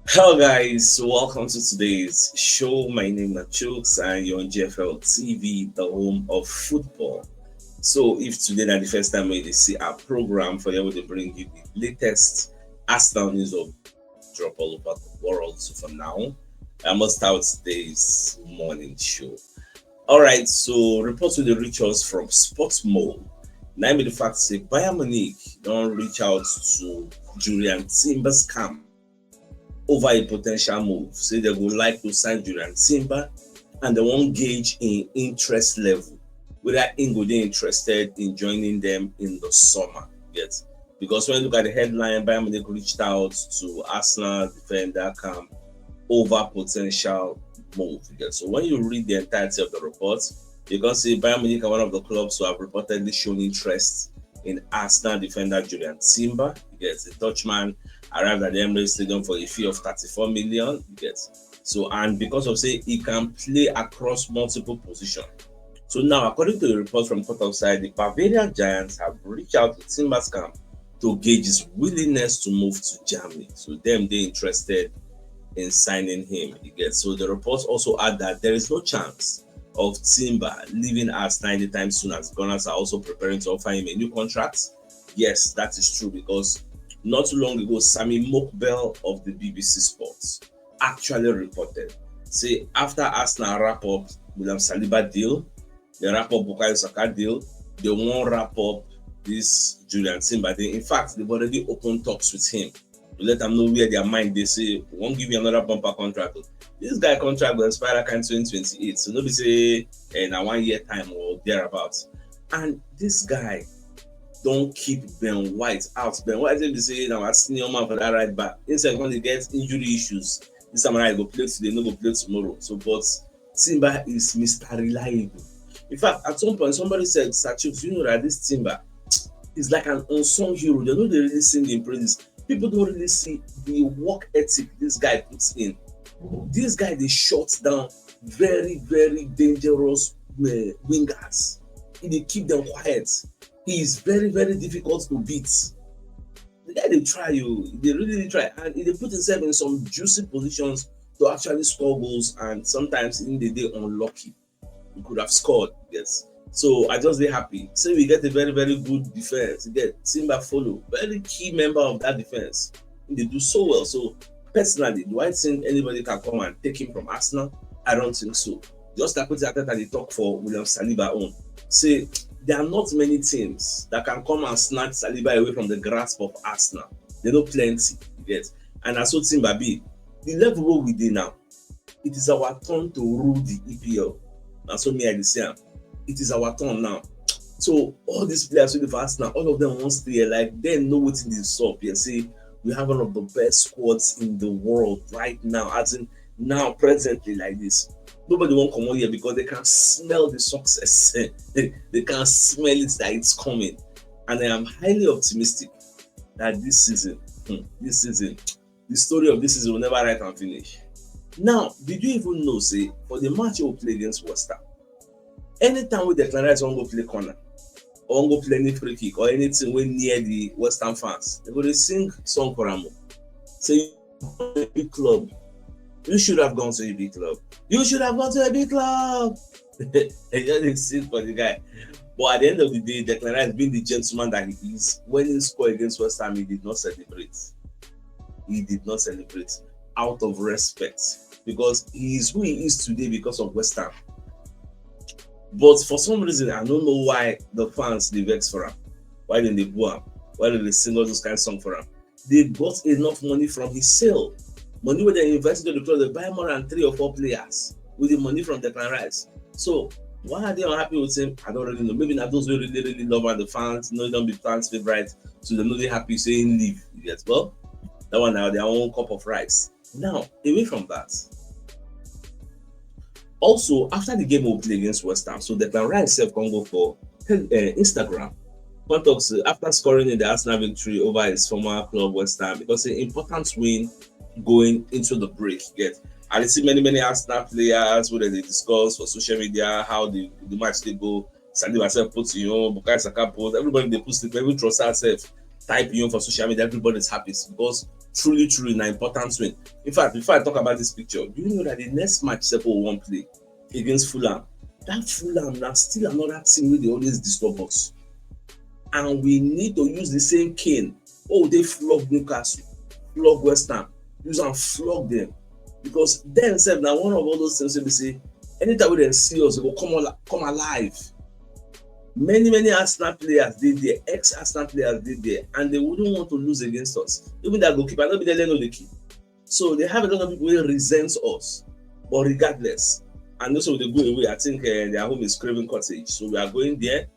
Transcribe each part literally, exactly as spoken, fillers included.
Hello, guys. Welcome to today's show. My name is Chooks, and you're on G F L T V, the home of football. So, if today na the first time you see our program, for you, we dey bring you the latest Arsenal news of drop all over the world. So, for now, I must start today's morning show. All right, so reports wey dey reach us from Sports Mole. Na im be the fact say Bayern Munich don reach out to Jurrien Timber's camp over a potential move. Say they go like to sign Jurrien Timber, and they wan gauge im interest level, whether im go dey interested in joining them in the summer. Yes, because when you look at the headline, Bayern Munich reached out to Arsenal defender camp over potential move. Yes. So when you read the entirety of the report, you can see Bayern Munich are one of the clubs who have reportedly shown interest in Arsenal defender Jurrien Timber. Yes, the Dutchman arrived at the Emirates Stadium for a fee of thirty-four million. Yes. So, and because of say he can play across multiple positions. So now, according to a report from Court of Side, the Bavarian Giants have reached out to Timber's camp to gauge his willingness to move to Germany. So them dey interested in signing him. You get. So the reports also add that there is no chance of Timber leaving Arsenal anytime soon, as Gunners are also preparing to offer him a new contract. Yes, that is true, because not too long ago, Sami Mokbel of the B B C Sports actually reported say after Arsenal wrap up William Saliba deal, they wrap up Bukayo Saka deal, they wan wrap up this Jurrien Timber thing. In fact, they've already opened talks with him to let them know where their mind dey, say, "We wan give you another bumper contract o." This guy contract go expire kind twenty twenty-eight, so no be say, eh, na one year time or thereabouts. And this guy don keep Ben White out. Ben White, wey be say na our senior man for that right back, him sef come dey get injury issues. This time around, he go play today, no go play tomorrow. So, but Timber is Mister Reliable. In fact, at some point, somebody said, "Sir Chooks, you know that this Timber is like an unsung hero. They no dey really sing him praises. People don't really see the work ethic this guy puts in." This guy dey shut down very, very dangerous, uh, wingers. He dey keep them quiet. He is very, very difficult to beat. The guy dey try o, he dey really, really try, and he dey put himself in some juicy positions to actually score goals, and sometimes he dey dey unlucky. He could have scored, yes. So I just dey happy. So we get a very, very good defense. You get Timber follow, very key member of that defense. He dey do so well. So personally, do I think anybody can come and take him from Arsenal? I don't think so. Just like what Arteta dey talk for William Saliba own, say there are not many teams that can come and snatch Saliba away from the grasp of Arsenal. They no plenty, you get. And na so Timber be. The level wey we dey now, it is our turn to rule the E P L. Na so me I dey see am. It is our turn now. So all these players wey dey for Arsenal, all of them wan stay here. Like, dem know wetin dey sup here. Say we have one of the best squads in the world right now. As in, now, presently, like this, nobody wan comot here because they can smell the success. They can smell it, that it's coming. And I am highly optimistic that this season, hmm, this season, the story of this season will never write and finish. Now, did you even know say for the match wey we play against West Ham, anytime wey Declan Rice wan go play corner, or wan go play any free kick, or anything wey near the West Ham fans, they go dey sing song for am o. Say, "You big club. You should have gone to a big club. You should have gone to a big club." They just dey sing for the guy. But at the end of the day, Declan Rice, being the gentleman that he is, when he scored against West Ham, he did not celebrate. He did not celebrate out of respect, because he is who he is today because of West Ham. But for some reason, I don't know why the fans dey vex for am, why dem dey boo am, why dem dey sing all those kind of song for am. They got enough money from his sale. Money wey dem invest into the club, they buy more than three or four players with the money from Declan Rice. So why are they unhappy with him? I don't really know. Maybe na those wey really, really love am, the fans, you know, don be fans favorite, so dem no dey happy say him leave. You get? Well, that one na their own cup of rice. Now, away from that, also, after the game we play against West Ham, so Declan Rice sef come go for, uh, Instagram. Come talk say after scoring in the Arsenal victory over his former club West Ham, because an important win going into the break. Yes, I dey see many, many Arsenal players wey dem dey discuss for social media how the, the match dey go. Saliba sef put him own, Bukayo Saka put, everybody dey put sleep, even Trossard sef type him own for social media. Everybody is happy because truly, truly na important win. In fact, before I talk about this picture, do you know that the next match Seppo won't play against Fulham? That Fulham now still another team where they always disturb us. And we need to use the same cane. Oh, they flog Newcastle, flog West Ham, use and flog them. Because themselves now one of all those things we say, anytime we see us, they will come, al- come alive. Many, many Arsenal players did there, ex Arsenal players did there, and they wouldn't want to lose against us. Even that goalkeeper, not be the Leno the key. So they have a lot of people who resent us. But regardless, and also they go away. I think uh, their home is Craven Cottage. So we are going there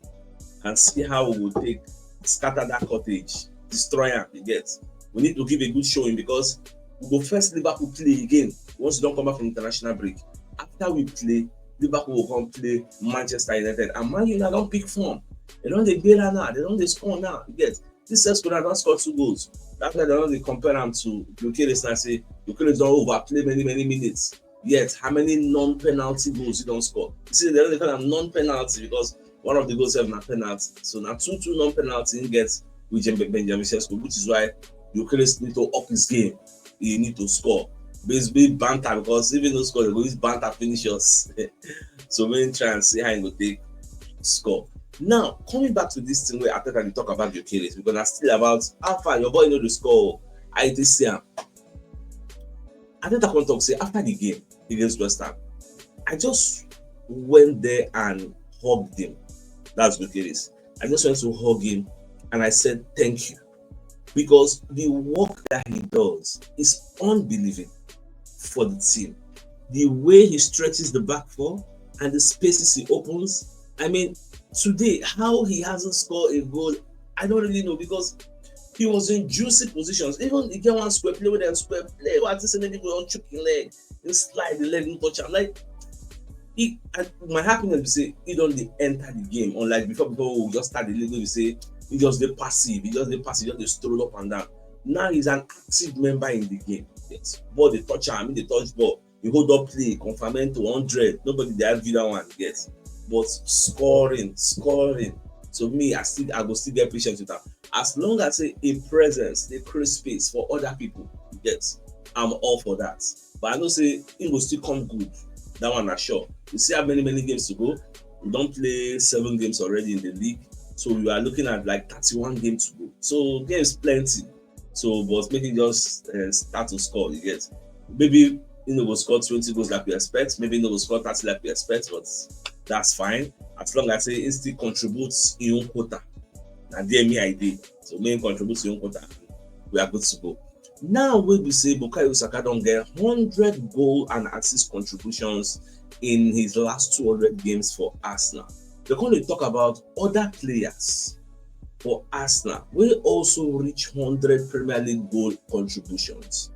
and see how we will take scatter that cottage, destroy it. You get? We need to give a good showing because we go first Liverpool play again once we don't come back from international break. After we play, Liverpool will come play Manchester United. And Man United don't pick form. They don't they bear now. They don't they score now. You get? This six scorer don't score two goals. That's why they don't they compare them to Gyökeres and say Gyökeres don't overplay many, many minutes. Yet, how many non-penalty goals he don't score? You see, they don't call them non-penalty because one of the goals have not penalty. So now two two non-penalty he gets with Benjamin Sesko, which is why Gyökeres need to up his game. He need to score. Basically banter because even no score, they go use banter finish us. So we try and see how he go take score. Now, coming back to this thing where Arteta dey talk about Gyökeres, because na still about how far your boy know the score. I dey see am. Arteta come talk say after the game against West Ham, I just went there and hugged him. That's Gyökeres. I just went to hug him and I said thank you because the work that he does is unbelievable for the team. The way he stretches the back four and the spaces he opens. I mean, today, how he hasn't scored a goal, I don't really know because he was in juicy positions. Even he get one square play with them square play, what is anything go on chook him leg, he slide the leg, no touch am. Like he, I, my happiness be say he don't dey enter the game. Unlike before, before we just start the league, we say he just dey passive, he just dey passive, just dey stroll up and down. Now he's an active member in the game. Yes, ball dey touch am, he dey touch ball. He hold up play, confirming to hundred. Nobody dey argue that one. Yes, but scoring, scoring. So me, I still, I go still get patience with am. As long as say in presence, they create space for other people. Yes, I'm all for that. But I know say he go still come good. That one na sure. We still have many, many games to go. We don't play seven games already in the league. So you are looking at like thirty-one games to go. So games plenty. So, but make it just uh, start to score, you get. Maybe he no go score twenty goals like we expect. Maybe he no go score thirty like we expect, but that's fine. As long as he still contributes in own quota. And there me I dey. So make he contributes in own quota. We are good to go. Now we be say Bukayo Saka don't get hundred goal and assist contributions in his last two hundred games for Arsenal. They come dey talk about other players for Arsenal wey also reach hundred Premier League goal contributions.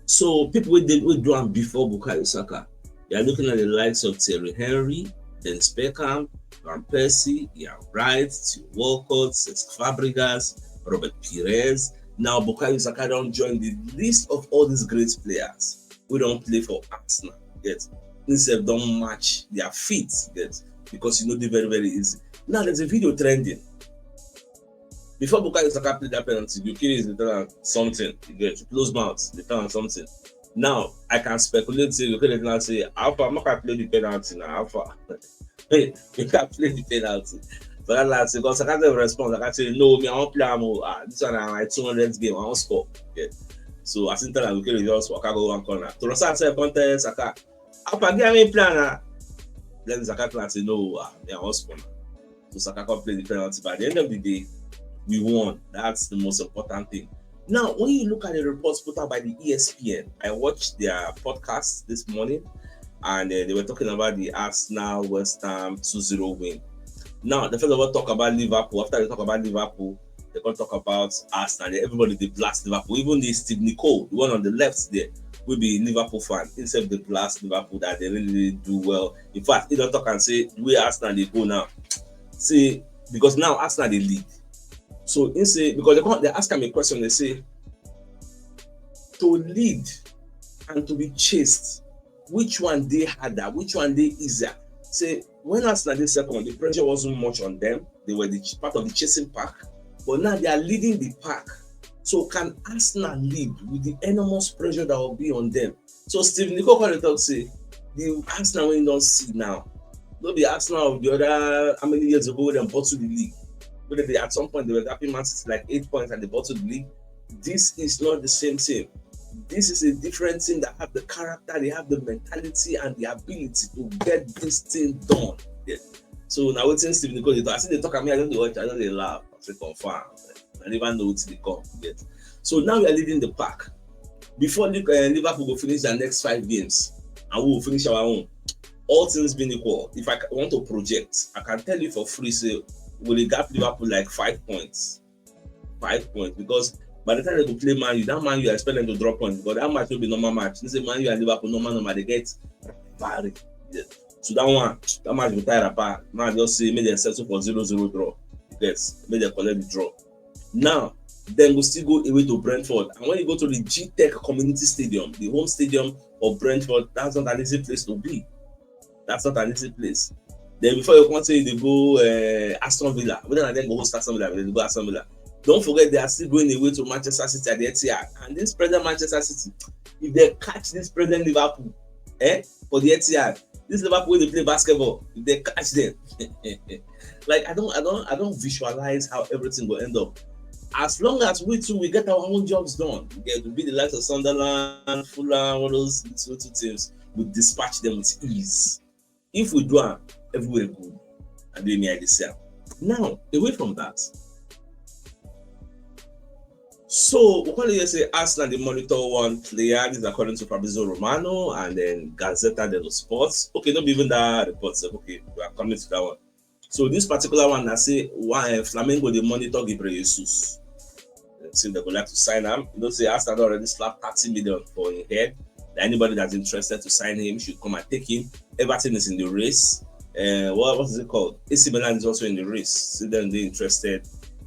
So people wey dey wey do am before Bukayo Saka, you are looking at the likes of Thierry Henry, Dennis Bergkamp, Van Persie, Ian Wright, Theo Walcott, Cesc Fabregas, Robert Pires. Now Bukayo Saka don join the list of all these great players wey don play for Arsenal. Get instead don match their feet. Get because you know dey very very easy. Now there's a video trending. Before Bukayo Saka play that penalty, Gyökeres dey tell am something. You get close mouth, dey tell am something. Now I can speculate say Gyökeres now say, "How far make I play the penalty now? How far?" Hey, make I play the penalty. But that last because Saka dey respond. Like I say, "No, me I wan play am. Oh, ah, this one na my two hundred game. I wan score." Yeah. So I still tell am Gyökeres just waka go one corner. Trossard sef come tell Saka, "How far? Give me plan now." Then Saka come say, "No, ah, me I wan score." So Saka come play the penalty. By the end of the day, we won. That's the most important thing. Now, when you look at the reports put out by the E S P N, I watched their podcast this morning, and uh, they were talking about the Arsenal West Ham two zero win. Now, the first of all talk about Liverpool. After they talk about Liverpool, they come talk about Arsenal. Everybody dey blast Liverpool. Even the Steve Nicole, the one on the left there, wey be Liverpool fan, himself dey blast Liverpool that they really, really do well. In fact, he don talk and say the way Arsenal dey go now, say because now Arsenal dey lead. So he say because they come, they ask am a question, they say to lead and to be chased, which one dey harder, which one dey easier? Say when Arsenal dey second, the pressure wasn't much on them. They were the ch- part of the chasing pack, but now they are leading the pack. So can Arsenal lead with the enormous pressure that will be on them? So Steve Nicole come dey talk say the Arsenal wey you don see now, no be Arsenal of the other how many years ago wey dem bottle the league. Wey dem dey at some point they were gapping Man City like eight points and they bottled the league. This is not the same thing. This is a different team that have the character, they have the mentality and the ability to get this thing done. Yeah. So now wetin Steve Nicole dey talk, I see they talk at me, I don't dey watch, I don't dey laugh. I say confirm. I never know wetin dey come yet. So now we are leading the pack. Before Liv- uh, Liverpool go finish their next five games, and we will finish our own. All things being equal, if I ca- want to project, I can tell you for free, say we dey gap Liverpool like five points, five points, because by the time they go play Man U, that Man U I expect them to drop points, but that match will be normal match. You say Man U and Liverpool normal normal they get very. Yeah. So that one, that match go tie wrapper. Man just say make dem settle for zero zero draw. Yes, make dem collect the draw. Now, then we still go away to Brentford. And when you go to the G Tech Community Stadium, the home stadium of Brentford, that's not an easy place to be. That's not an easy place. Then before you come say they go uh, Aston Villa, whether na dem go host Aston Villa, they go Aston Villa. Don't forget they are still going away to Manchester City at the Etihad. And this present Manchester City, if they catch this present Liverpool, eh, for the Etihad, this Liverpool wey dey play basketball, if they catch them, like I don't, I don't, I don't visualize how everything will end up. As long as we too we get our own jobs done, we get to be the likes of Sunderland, Fulham, all those little two teams, we dispatch them with ease. If we do am, everywhere good. And then me I dey see am. Now, away from that, so we call it say Arsenal dey monitor one player. This is according to Fabrizio Romano and then Gazzetta dello Sport. Okay, not even that report. Sef. Okay, we are coming to that one. So this particular one, I say why uh, Flamengo dey monitor Gabriel Jesus. Dem say they go like to sign him. You know, say Arsenal don already slap thirty million for him head. That anybody that's interested to sign him should come and take him. Everton is in the race. Uh, what what is it called? A C Milan is also in the race. So then they interested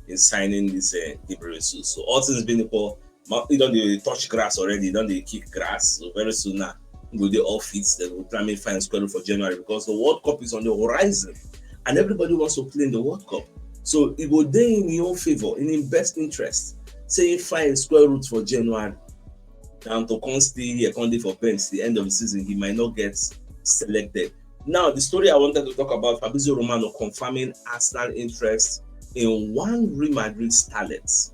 in signing this uh, Gabriel Jesus. So all things being equal, Ma- he don dey touch grass already. He don dey kick grass. So very soon now, he go dey off it. They will try and find square root for January because the World Cup is on the horizon, and everybody wants to play in the World Cup. So it go dey in your own favor, in your best interest. Say you find square root for January, and to come stay here, come dey for bench the end of the season, he might not get selected. Now, the story I wanted to talk about Fabrizio Romano confirming Arsenal interest in one Real Madrid starlet.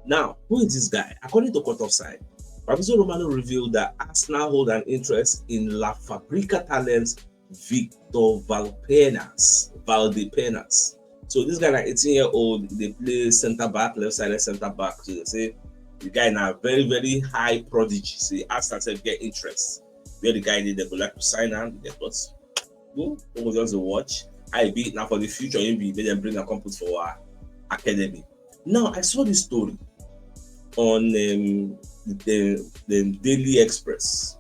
Now, who is this guy? According to Cut Offside, Fabrizio Romano revealed that Arsenal hold an interest in La Fabrica talent Victor Valpenas. Valdepenas. So this guy, like eighteen year old, they play center back, left side center back. So they say the guy now very very high prodigy. Say Arsenal sef get interest. Where the guy did they go like to sign him, they got go go just dey watch. I be now for the future, you be make them bring a come put for our academy. Now I saw this story on um, the, the Daily Express.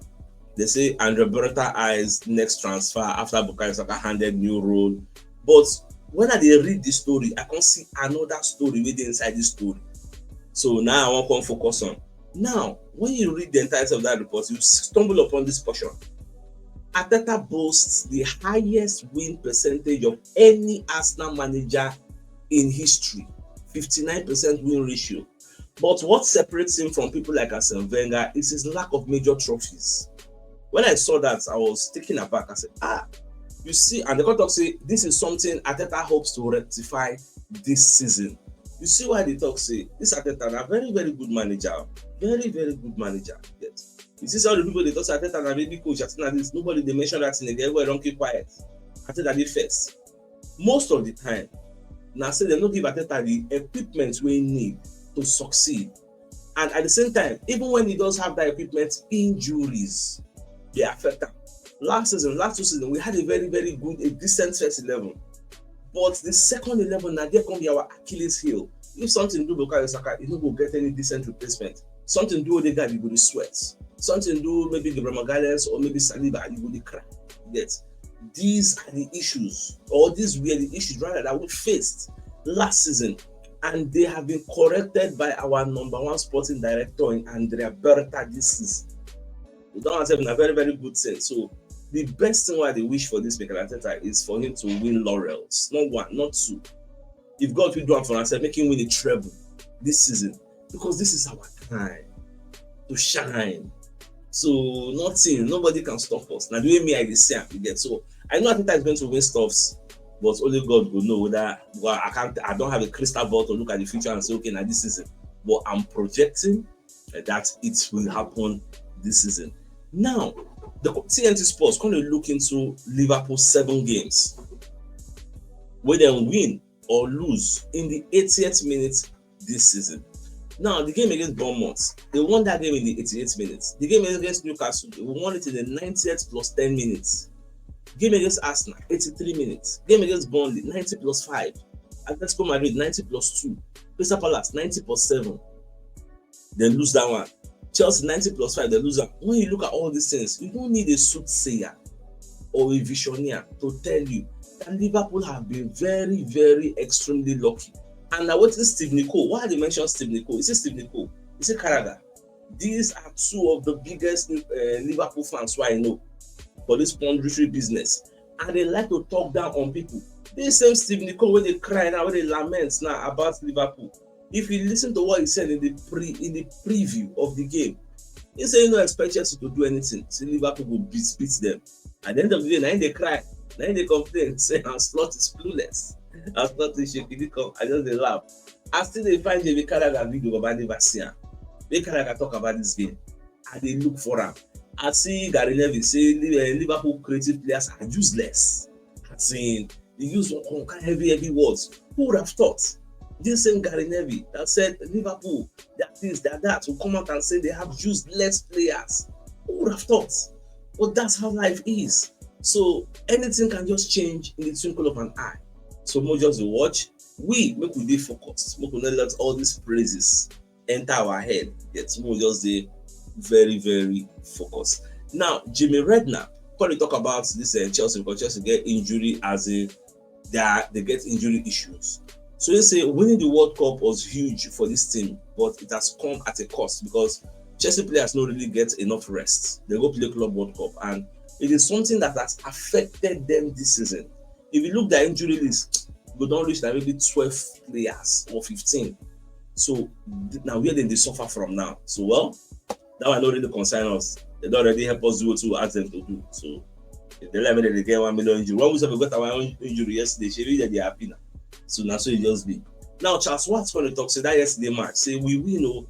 They say Andre Beretta eyes next transfer after Bukayo Saka handed new role. But when I dey read the story, I come see another story wey dey inside this story. So now I wan come focus on. Now, when you read the entirety of that report, you stumble upon this portion. Arteta boasts the highest win percentage of any Arsenal manager in history, fifty-nine percent win ratio. But what separates him from people like Arsene Wenger is his lack of major trophies. When I saw that, I was taken aback. I said, ah, you see, and they come talk say this is something Arteta hopes to rectify this season. You see why they talk say this Arteta na very very good manager, very very good manager. Yes. You see some of the people they talk say Arteta na baby coach, Arteta na this. Nobody dey mention that thing again. Everybody don keep quiet. Arteta dey first. Most of the time, na say dem no give Arteta the equipment wey he need to succeed. And at the same time, even when he does have that equipment, injuries dey affect am. Last season, last two seasons, we had a very very good, a decent first eleven. But the second eleven na there come be our Achilles heel. If something do Bukayo Saka, he no go get any decent replacement. Something do Odegaard, you go dey sweat. Something do maybe Gabriel Magalhaes or maybe Saliba, you go dey cry. Yes, these are the issues, or these were the issues rather that we faced last season, and they have been corrected by our number one sporting director in Andrea Berta this season. We don't have a very very good thing. So the best thing why they wish for this Mikel Arteta is for him to win laurels, not one, not two. If God will do am for us, make him win a treble this season. because this is our time to shine. So nothing, nobody can stop us. Now the way me I dey see am, you get. So I know Arteta is going to win stuffs, but only God will know whether, well, I can't. I don't have a crystal ball to look at the future and say, okay, now this season. But I'm projecting that it will happen this season. Now, the T N T Sports come dey look into Liverpool seven games wey dem win or lose in the eightieth minute this season. Now, the game against Bournemouth, they won that game in the eighty-eighth minute. The game against Newcastle, they won it in the ninetieth plus ten minutes. Game against Arsenal, eighty-three minutes. Game against Burnley, ninety plus five. Atletico Madrid, ninety plus two. Crystal Palace, ninety plus seven. They lose that one. Chelsea, ninety plus five, they lose am. When you look at all these things, you don't need a soothsayer or a visionaire to tell you that Liverpool have been very, very extremely lucky. And now, what is Steve Nicole? Why I dey mention Steve Nicole? Is it Steve Nicole? Is it Carragher? These are two of the biggest uh, Liverpool fans who I know for this punditry business. And they like to talk down on people. This same Steve Nicole wey dey cry now, wey dey lament now about Liverpool. If you listen to what he said in the pre in the preview of the game, he said he no expect Chelsea to do anything. Say Liverpool go beat beat them. At the end of the day, na him dey cry, na him dey complain, say Ancelotti is clueless. Ancelotti shake, he come, I just dey laugh. I still dey find Jamie Carragher video, but I never see am. Make Carragher talk about this game. I dey look for am. I see Gary Neville say Li- eh, Liverpool creative players are useless. As in, they use one kind heavy, heavy words. Who would have thought? This same Gary Neville that said Liverpool, that this, that that, will come out and say they have useless players. Who would have thought? But that's how life is. So anything can just change in the twinkle of an eye. So more just dey watch. We make we dey focused. Make we not let all these praises enter our head. Yet we just dey very, very focused. Now, Jimmy Redknapp come dey talk about this uh, Chelsea, because Chelsea get injury as in they are, they get injury issues. So he say winning the World Cup was huge for this team, but it has come at a cost because Chelsea players no really get enough rest. They go play Club World Cup, and it is something that has affected them this season. If you look their injury list, go don reach na maybe twelve players or fifteen. So th- now where dem dey suffer from now? So well, that one no really concern us. They don already help us do wetin we ask them to do. So if they like make dem dey get one million injury, when we sef got our own injury yesterday, shebi dem dey happy na. So na so e just be. Now Charles Watts come dey talk say that yesterday match, say we win o,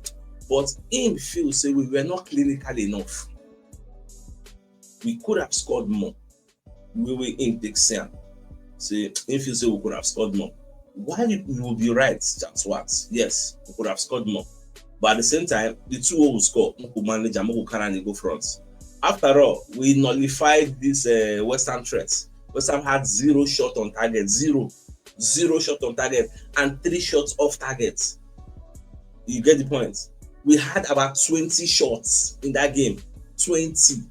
but him feel say we were not clinical enough. We could have scored more. We will in take am. Say if you say we could have scored more, why you will be right, Charles Watts? Yes, we could have scored more. But at the same time, the two wey we score, make we manage am, make we carry am dey go front. After all, we nullified this uh, West Ham threat. West Ham had zero shot on target, zero, zero shot on target, and three shots off target. You get the point. We had about twenty shots in that game. twenty.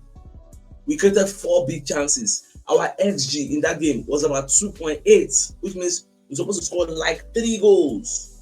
We created four big chances. Our X G in that game was about two point eight, which means we're supposed to score like three goals.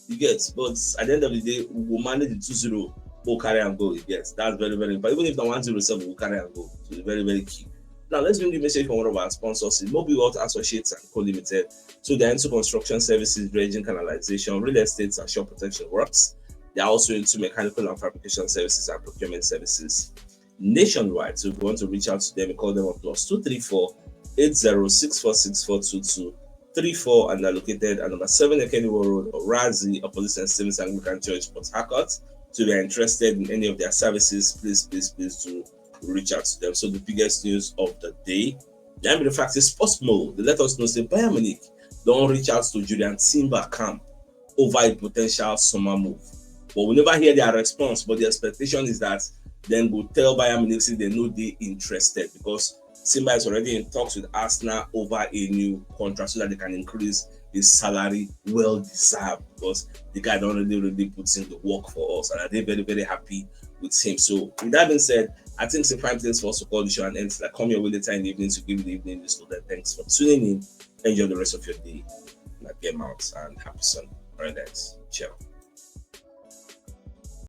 You get, but at the end of the day, we will manage the two zero. We'll carry and go. You get, that's very, very important. Even if the one zero seven, we'll carry and go. So it's very, very key. Now, let's bring the message from one of our sponsors, Mobi World Associates and Co Limited. So they're into construction services, dredging, canalization, real estate, and shore protection works. They're also into mechanical and fabrication services and procurement services nationwide. So if you want to reach out to them, call them on plus two three four eight zero six four six four two two three four, and they're located at number seven Ekeniwo Road, Orazi, opposite Saint Stephen's Anglican Church, Port Harcourt. So if you're interested in any of their services, please, please, please do reach out to them. So the biggest news of the day, the fact is, Sports Mo, they let us know say Bayern Munich don reach out to Julian Timber camp over a potential summer move. But we never hear their response, but the expectation is that dem go tell Bayern Munich say dem no dey interested, because Timber is already in talks with Arsenal over a new contract so that they can increase his salary, well deserved, because the guy don really, really put in the work for us, and I dey very, very happy with him. So with that being said, I think it's a fine place for us to call the show and end. I come your way later in the evening to give you the evening news. So then, thanks for tuning in. Enjoy the rest of your day. Like, get out and happy Sunday. All right, guys. Ciao.